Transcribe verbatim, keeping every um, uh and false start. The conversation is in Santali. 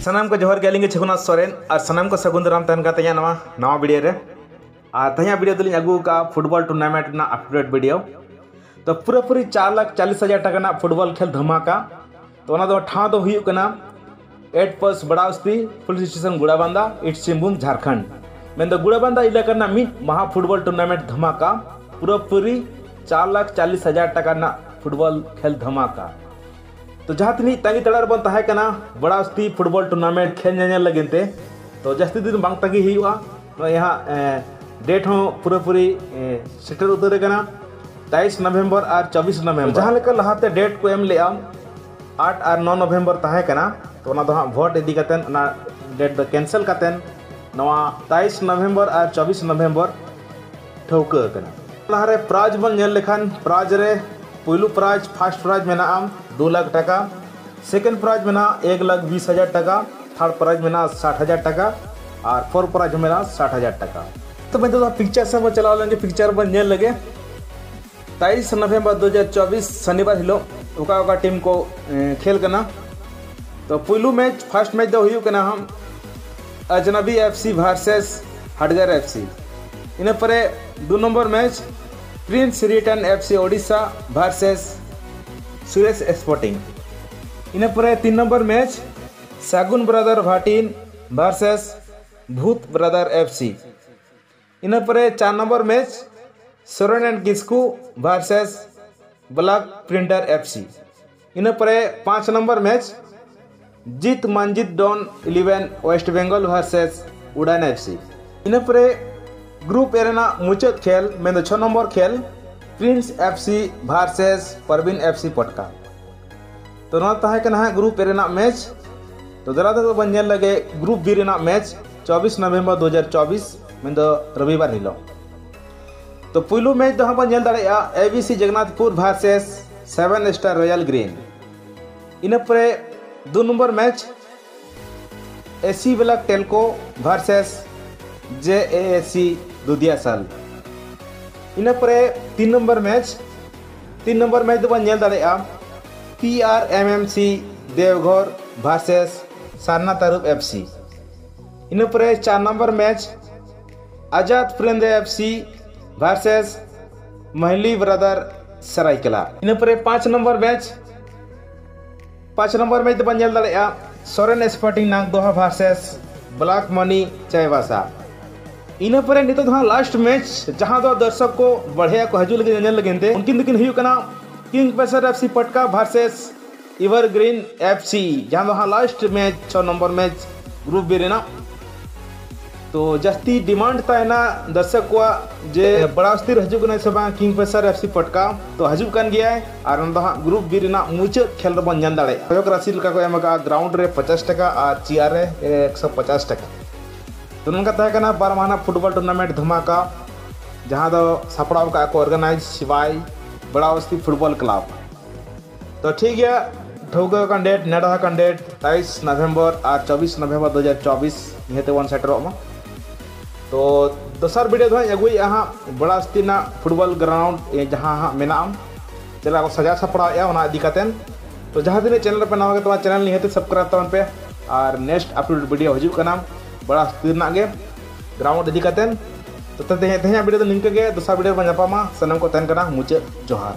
ᱥᱟᱱᱟᱢ ᱠᱚ ᱡᱚᱦᱟᱨ ᱜᱮ, ᱟᱹᱞᱤᱧ ᱜᱮ ᱪᱷᱚᱜᱩᱱᱟᱛᱷ ᱥᱚᱨᱮᱱ, ᱟᱨ ᱥᱟᱱᱟᱢ ᱠᱚ ᱥᱟᱹᱜᱩᱱ ᱫᱟᱨᱟᱢ ᱛᱟᱦᱮᱱ ᱠᱟᱱ ᱛᱤᱧᱟᱹ ᱱᱚᱣᱟ ᱱᱟᱣᱟ ᱵᱷᱤᱰᱤᱭᱳ ᱨᱮ᱾ ᱟᱨ ᱛᱮᱦᱮᱧᱟᱜ ᱵᱷᱤᱰᱤᱭᱳ ᱫᱚᱞᱤᱧ ᱟᱹᱜᱩ ᱟᱠᱟᱫᱼᱟ ᱯᱷᱩᱴᱵᱚᱞ ᱴᱩᱨᱱᱟᱢᱮᱱᱴ ᱨᱮᱱᱟᱜ ᱟᱯᱰᱮᱴ ᱵᱷᱤᱰᱤᱭᱳ᱾ ᱛᱚ ᱯᱩᱨᱟᱹᱯᱩᱨᱤ ᱪᱟᱨ ᱞᱟᱠᱷ ᱪᱟᱞᱤᱥ ᱦᱟᱡᱟᱨ ᱴᱟᱠᱟ ᱨᱮᱱᱟᱜ ᱯᱷᱩᱴᱵᱚᱞ ᱠᱷᱮᱞ ᱫᱷᱟᱢᱟᱠᱟ᱾ ᱛᱚ ᱚᱱᱟ ᱫᱚ ᱴᱷᱟᱶ ᱫᱚ ᱦᱩᱭᱩᱜ ᱠᱟᱱᱟ ᱮᱴ ᱯᱳᱥᱴ ᱵᱟᱲᱟᱣᱥᱛᱤ police station Gurabandha, east Singhbhum, Jharkhand. ᱢᱮᱱᱫᱚ ᱜᱩᱲᱟᱵᱟᱱᱫᱟ ᱮᱞᱟᱠᱟ ᱨᱮᱱᱟᱜ ᱢᱤᱫ ᱢᱟᱦᱟ ᱯᱷᱩᱴᱵᱚᱞ ᱴᱩᱨᱱᱟᱢᱮᱱᱴ ᱫᱷᱟᱢᱟᱠᱟ, ᱯᱩᱨᱟᱹᱯᱩᱨᱤ ᱪᱟᱨ ᱞᱟᱠᱷ ᱪᱟᱞᱤᱥ ᱦᱟᱡᱟᱨ ᱴᱟᱠᱟ ᱨᱮᱱᱟᱜ ᱯᱷᱩᱴᱵᱚᱞ ᱠᱷᱮᱞ ᱫᱷᱟᱢᱟᱠᱟ᱾ ᱛᱚ ᱡᱟᱦᱟᱸ ᱛᱤᱱᱟᱹᱜ ᱛᱟᱺᱜᱤ ᱛᱟᱲᱟᱜ ᱨᱮᱵᱚᱱ ᱛᱟᱦᱮᱸ ᱠᱟᱱᱟ ᱵᱟᱲᱟᱣᱥᱛᱤ ᱯᱷᱩᱴᱵᱚᱞ ᱴᱩᱨᱱᱟᱢᱮᱱᱴ ᱠᱷᱮᱞ ᱧᱮᱧᱮᱞ ᱞᱟᱹᱜᱤᱫ ᱛᱮ, ᱛᱚ ᱡᱟᱹᱥᱛᱤ ᱫᱤᱱ ᱵᱟᱝ ᱛᱟᱺᱜᱤ ᱦᱩᱭᱩᱜᱼᱟ᱾ ᱱᱚᱜᱼᱚᱭ ᱦᱟᱸᱜ ᱰᱮᱴ ᱦᱚᱸ ᱯᱩᱨᱟᱹᱯᱩᱨᱤ ᱮ, ᱥᱮᱴᱮᱨ ᱩᱛᱟᱹᱨ ᱟᱠᱟᱱᱟ, ᱛᱮᱭᱤᱥ ᱱᱚᱵᱷᱮᱢᱵᱚᱨ ᱟᱨ ᱪᱚᱵᱵᱤᱥ ᱱᱚᱵᱷᱮᱢᱵᱚᱨ᱾ ᱡᱟᱦᱟᱸ ᱞᱮᱠᱟ ᱞᱟᱦᱟᱛᱮ ᱰᱮᱴ ᱠᱚ ᱮᱢ ᱞᱮᱜᱼᱟ, ᱟᱴ ᱟᱨ ᱱᱚ ᱱᱚᱵᱷᱮᱢᱵᱚᱨ ᱛᱟᱦᱮᱸ ᱠᱟᱱᱟ, ᱛᱚ ᱚᱱᱟ ᱫᱚ ᱦᱟᱸᱜ ᱵᱷᱳᱴ ᱤᱫᱤ ᱠᱟᱛᱮ ᱚᱱᱟ ᱰᱮᱴ ᱫᱚ ᱠᱮᱱᱥᱮᱞ ᱠᱟᱛᱮ ᱱᱚᱣᱟ ᱛᱮᱭᱤᱥ ᱱᱚᱵᱷᱮᱢᱵᱚᱨ ᱟᱨ ᱪᱚᱵᱵᱤᱥ ᱱᱚᱵᱷᱮᱢᱵᱚᱨ ᱴᱷᱟᱹᱣᱠᱟᱹ ᱟᱠᱟᱱᱟ᱾ ᱞᱟᱦᱟᱨᱮ ᱯᱨᱟᱭᱤᱡᱽ ᱵᱚᱱ ᱧᱮᱞ ᱞᱮᱠᱷᱟᱱ, ᱯᱨᱟᱭᱤᱡᱽ ᱨᱮ ᱯᱩᱭᱞᱩ ᱯᱨᱟᱭᱤᱡᱽ, ᱯᱷᱟᱥᱴ ᱯᱨᱟᱭᱤᱡᱽ ᱢᱮᱱᱟᱜᱼᱟ ᱫᱩ ᱞᱟᱠᱷ ᱴᱟᱠᱟ, ᱥᱮᱠᱮᱱᱰ ᱯᱨᱟᱭᱤᱡᱽ ᱢᱮᱱᱟᱜᱼᱟ ᱮᱠ ᱞᱟᱠᱷ ᱵᱤᱥ ᱦᱟᱡᱟᱨ ᱴᱟᱠᱟ, ᱛᱷᱟᱨᱰ ᱯᱨᱟᱭᱤᱡᱽ ᱢᱮᱱᱟᱜᱼᱟ ᱥᱟᱴ ᱦᱟᱡᱟᱨ ᱴᱟᱠᱟ, ᱟᱨ ᱯᱷᱳᱨ ᱯᱨᱟᱭᱤᱡᱽ ᱢᱮᱱᱟᱜᱼᱟ ᱥᱟᱴ ᱦᱟᱡᱟᱨ ᱴᱟᱠᱟ᱾ ᱛᱚᱵᱮ ᱱᱤᱛᱚᱜ ᱫᱚ ᱯᱤᱠᱪᱟᱨ ᱥᱮᱫ ᱵᱚᱱ ᱪᱟᱞᱟᱣ ᱞᱮᱱᱜᱮ, ᱯᱤᱠᱪᱟᱨ ᱵᱚᱱ ᱧᱮᱞ ᱞᱮᱜᱮ᱾ ᱛᱮᱭᱤᱥ ᱱᱚᱵᱷᱮᱢᱵᱚᱨ ᱫᱩ ᱦᱟᱡᱟᱨ ᱪᱚᱵᱵᱤᱥ ᱥᱚᱱᱤᱵᱟᱨ ᱦᱤᱞᱳᱜ ᱚᱠᱟ ᱚᱠᱟ ᱴᱤᱢ ᱠᱚ ᱮ, ᱠᱷᱮᱞ ᱠᱟᱱᱟ᱾ ᱛᱚ ᱯᱩᱭᱞᱩ ᱢᱮᱪ, ᱯᱷᱟᱥᱴ ᱢᱮᱪ ᱫᱚ ᱦᱩᱭᱩᱜ ᱠᱟᱱᱟ ᱦᱟᱸᱜ ᱟᱡᱽᱱᱟᱵᱤ ᱮᱯᱷ ᱥᱤ ᱵᱷᱟᱨᱥᱮᱥ ᱦᱟᱰᱜᱟᱨ ᱮᱯᱷ ᱥᱤ᱾ ᱤᱱᱟᱹ ᱯᱚᱨᱮ ᱫᱩ number match, prince return F C Odisha versus Suresh sporting. ᱤᱱᱟᱹ ᱯᱚᱨᱮ ᱛᱤᱱ number match, Sagun brother Bhatin versus Bhoot brother F C. ᱤᱱᱟᱹ ᱯᱚᱨᱮ ᱪᱟᱨ number match, Soren and Kisku versus black printer F C. ᱤᱱᱟᱹ ᱯᱚᱨᱮ ᱯᱟᱸᱪ number match, Jit Manjit don eleven west Bengal versus Udan F C. ᱤᱱᱟᱹ ᱯᱚᱨᱮ ᱜᱨᱩᱯ ᱮ ᱨᱮᱱᱟᱜ ᱢᱩᱪᱟᱹᱫ ᱠᱷᱮᱞ, ᱢᱮᱱᱫᱚ ᱪᱷᱚ ᱱᱚᱢᱵᱚᱨ ᱠᱷᱮᱞ, prince F C versus Parbin F C Potka. ᱛᱚ ᱱᱚᱣᱟ ᱛᱟᱦᱮᱸ ᱠᱟᱱᱟ ᱦᱟᱸᱜ ᱜᱨᱩᱯ ᱮ ᱨᱮᱱᱟᱜ ᱢᱮᱪ᱾ ᱛᱚ ᱫᱮᱞᱟ ᱛᱮᱫᱚ ᱵᱚᱱ ᱧᱮᱞ ᱞᱮᱜᱮ ᱜᱨᱩᱯ ᱵᱤ ᱨᱮᱱᱟᱜ ᱢᱮᱪ, ᱪᱚᱵᱵᱤᱥ ᱱᱚᱵᱷᱮᱢᱵᱚᱨ ᱫᱩ ᱦᱟᱡᱟᱨ ᱪᱚᱵᱵᱤᱥ, ᱢᱮᱱᱫᱚ ᱨᱚᱵᱤᱵᱟᱨ ᱦᱤᱞᱳᱜ᱾ ᱛᱚ ᱯᱩᱭᱞᱩ ᱢᱮᱪ ᱫᱚ ᱦᱟᱸᱜ ᱵᱚᱱ ᱧᱮᱞ ᱫᱟᱲᱮᱭᱟᱜᱼᱟ A B C Jagannathpur versus seven star royal green. ᱤᱱᱟᱹ ᱯᱚᱨᱮ ᱫᱩ ᱱᱚᱢᱵᱚᱨ ᱢᱮᱪ, ᱮ ᱥᱤ ᱵᱞᱟᱠ ᱴᱮᱞᱠᱳ ᱵᱷᱟᱨᱥᱮᱥ ᱡᱮ ᱮ ᱮᱥ ᱥᱤ ᱫᱩᱫᱤᱭᱟᱥᱟᱞ᱾ ᱤᱱᱟᱹ ᱯᱚᱨᱮ ᱛᱤᱱ ᱱᱚᱢᱵᱚᱨ ᱢᱮᱪ, ᱛᱤᱱ ᱱᱚᱢᱵᱚᱨ ᱢᱮᱪ ᱫᱚᱵᱚᱱ ᱧᱮᱞ ᱫᱟᱲᱮᱭᱟᱜᱼᱟ ᱯᱤ ᱟᱨ ᱮᱢ ᱮᱢ ᱥᱤ ᱫᱮᱣᱜᱷᱚᱨ ᱵᱷᱟᱨᱥᱮᱥ ᱥᱟᱨᱱᱟ ᱛᱟᱹᱨᱩᱵ ᱮᱯᱷ ᱥᱤ᱾ ᱤᱱᱟᱹ ᱯᱚᱨᱮ ᱪᱟᱨ ᱱᱚᱢᱵᱚᱨ ᱢᱮᱪ ᱟᱡᱟᱫ ᱯᱨᱮᱢᱫᱮ F C versus Mahli brother Saraikela. ᱤᱱᱟᱹ ᱯᱚᱨᱮ ᱯᱟᱸᱪ ᱱᱚᱢᱵᱚᱨ ᱢᱮᱪ ᱯᱟᱸᱪ ᱱᱚᱢᱵᱚᱨ ᱢᱮᱪ ᱫᱚᱵᱚᱱ ᱧᱮᱞ ᱫᱟᱲᱮᱭᱟᱜᱼᱟ Soren sporting Nagdoha versus black money Chaibasa. ᱤᱱᱟᱹ ᱯᱚᱨᱮ ᱱᱤᱛᱚᱜ ᱫᱚ ᱦᱟᱸᱜ ᱞᱟᱥᱴ ᱢᱮᱪ, ᱡᱟᱦᱟᱸ ᱫᱚ ᱫᱚᱨᱥᱚᱠ ᱠᱚ ᱵᱟᱲᱦᱮ ᱠᱚ ᱦᱤᱡᱩᱜ ᱞᱟᱹᱜᱤᱫ ᱧᱮᱧᱮᱞ ᱞᱟᱹᱜᱤᱫ ᱛᱮ, ᱩᱱᱠᱤᱱ ᱫᱚᱠᱤᱱ ᱦᱩᱭᱩᱜ ᱠᱟᱱᱟ ᱠᱤᱝ ᱯᱷᱤᱥᱟᱨ ᱮᱯᱷ ᱥᱤ ᱯᱟᱴᱠᱟ ᱵᱷᱟᱨᱥᱮᱥ ᱮᱵᱷᱟᱨᱜᱨᱤᱱ ᱮᱯᱷ ᱥᱤ, ᱡᱟᱦᱟᱸ ᱫᱚ ᱦᱟᱸᱜ ᱞᱟᱥᱴ ᱢᱮᱪ, ᱪᱷᱚ ᱱᱚᱢᱵᱚᱨ ᱢᱮᱪ ᱜᱨᱩᱯ ᱵᱤ ᱨᱮᱱᱟᱜ᱾ ᱛᱚ ᱡᱟᱹᱥᱛᱤ ᱰᱤᱢᱟᱱᱰ ᱛᱟᱦᱮᱱᱟ ᱫᱚᱨᱥᱚᱠ ᱠᱚᱣᱟᱜ ᱡᱮ ᱵᱚᱲᱟᱣᱟᱥᱛᱤ ᱨᱮ ᱦᱤᱡᱩᱜ ᱠᱟᱱᱟᱭ ᱥᱮ ᱵᱟᱝ ᱠᱤᱝ ᱯᱷᱤᱥᱟᱨ ᱮᱯᱷ ᱥᱤ ᱯᱟᱴᱠᱟ᱾ ᱛᱚ ᱦᱤᱡᱩᱜ ᱠᱟᱱ ᱜᱮᱭᱟᱭ ᱟᱨ ᱚᱱᱟ ᱫᱚ ᱦᱟᱸᱜ ᱜᱨᱩᱯ ᱵᱤ ᱨᱮᱱᱟᱜ ᱢᱩᱪᱟᱹᱫ ᱠᱷᱮᱞ ᱨᱮᱵᱚᱱ ᱧᱮᱞ ᱫᱟᱲᱮᱭᱟᱜᱼᱟ᱾ ᱠᱚᱭᱚᱜ ᱨᱟᱥᱤ ᱞᱮᱠᱟ ᱠᱚ ᱮᱢ ᱟᱠᱟᱫᱼᱟ, ᱜᱨᱟᱣᱩᱱᱰ ᱨᱮ ᱯᱚᱪᱟᱥ ᱴᱟᱠᱟ ᱟᱨ ᱪᱮᱭᱟᱨ ᱨᱮ ᱮᱠᱥᱚ ᱯᱚᱪᱟᱥ ᱴᱟᱠᱟ᱾ ᱛᱚ ᱱᱚᱝᱠᱟ ᱛᱟᱦᱮᱸ ᱠᱟᱱᱟ ᱵᱟᱨ ᱢᱟᱦᱱᱟ ᱯᱷᱩᱴᱵᱚᱞ ᱴᱩᱨᱱᱟᱢᱮᱱᱴ ᱫᱷᱟᱢᱟᱠᱟ, ᱡᱟᱦᱟᱸ ᱫᱚ ᱥᱟᱯᱲᱟᱣ ᱟᱠᱟᱫ ᱠᱚ organize by ᱵᱚᱲᱟᱣᱟᱥᱛᱤ ᱯᱷᱩᱴᱵᱚᱞ ᱠᱞᱟᱵᱽ᱾ ᱛᱚ ᱴᱷᱤᱠ ᱜᱮᱭᱟ, ᱴᱷᱟᱹᱣᱠᱟᱹ ᱟᱠᱟᱱ ᱰᱮᱴ, ᱱᱮᱰᱟ ᱟᱠᱟᱱ ᱰᱮᱴ ᱛᱮᱭᱤᱥ ᱱᱚᱵᱷᱮᱢᱵᱚᱨ ᱟᱨ ᱪᱚᱵᱵᱤᱥ ᱱᱚᱵᱷᱮᱢᱵᱚᱨ ᱫᱩ ᱦᱟᱡᱟᱨ ᱪᱚᱵᱵᱤᱥ ᱱᱤᱭᱟᱹ ᱛᱮᱵᱚᱱ ᱥᱮᱴᱮᱨᱚᱜ ᱢᱟ᱾ ᱛᱚ ᱫᱚᱥᱟᱨ ᱵᱷᱤᱰᱤᱭᱳ ᱫᱚ ᱦᱟᱸᱜ ᱟᱹᱜᱩᱭᱮᱫᱼᱟ ᱦᱟᱸᱜ ᱵᱚᱲᱟᱣᱟᱥᱛᱤ ᱨᱮᱱᱟᱜ ᱯᱷᱩᱴᱵᱚᱞ ᱜᱨᱟᱣᱩᱱᱰ, ᱮ, ᱡᱟᱦᱟᱸ ᱦᱟᱸᱜ ᱢᱮᱱᱟᱜᱼᱟ, ᱪᱮᱫ ᱞᱮᱠᱟ ᱠᱚ ᱥᱟᱡᱟᱣ ᱥᱟᱯᱲᱟᱣᱮᱫᱼᱟ ᱚᱱᱟ ᱤᱫᱤ ᱠᱟᱛᱮᱫ᱾ ᱛᱚ ᱡᱟᱦᱟᱸ ᱛᱤᱱᱟᱹᱜ ᱪᱮᱱᱮᱞ ᱨᱮᱯᱮ ᱱᱟᱣᱟ ᱜᱮ ᱛᱟᱵᱚᱱᱟ, ᱪᱮᱱᱮᱞ ᱱᱤᱦᱟᱹᱛ ᱥᱟᱵᱥᱠᱨᱟᱭᱤᱵ ᱛᱟᱵᱚᱱ ᱯᱮ᱾ ᱟᱨ ᱱᱮᱠᱥᱴ ᱟᱯᱞᱳᱰ ᱵᱷᱤᱰᱤᱭᱳ ᱦᱤᱡᱩᱜ ᱠᱟᱱᱟ ᱵᱚᱲᱟᱣᱟᱥᱛᱤ ᱨᱮᱱᱟᱜ ᱜᱮ, ᱜᱨᱟᱣᱩᱱᱰ ᱤᱫᱤ ᱠᱟᱛᱮᱫ᱾ ᱛᱚ ᱛᱮᱦᱮᱧ, ᱛᱮᱦᱮᱧᱟᱜ ᱵᱷᱤᱰᱤᱭᱳ ᱫᱚ ᱱᱤᱝᱠᱟᱹ ᱜᱮ, ᱫᱚᱥᱟᱨ ᱵᱷᱤᱰᱤᱭᱳ ᱨᱮᱵᱚᱱ ᱧᱟᱯᱟᱢᱟ᱾ ᱥᱟᱱᱟᱢ ᱠᱚ ᱛᱟᱦᱮᱱ ᱠᱟᱱᱟ ᱢᱩᱪᱟᱹᱫ ᱡᱚᱦᱟᱨ᱾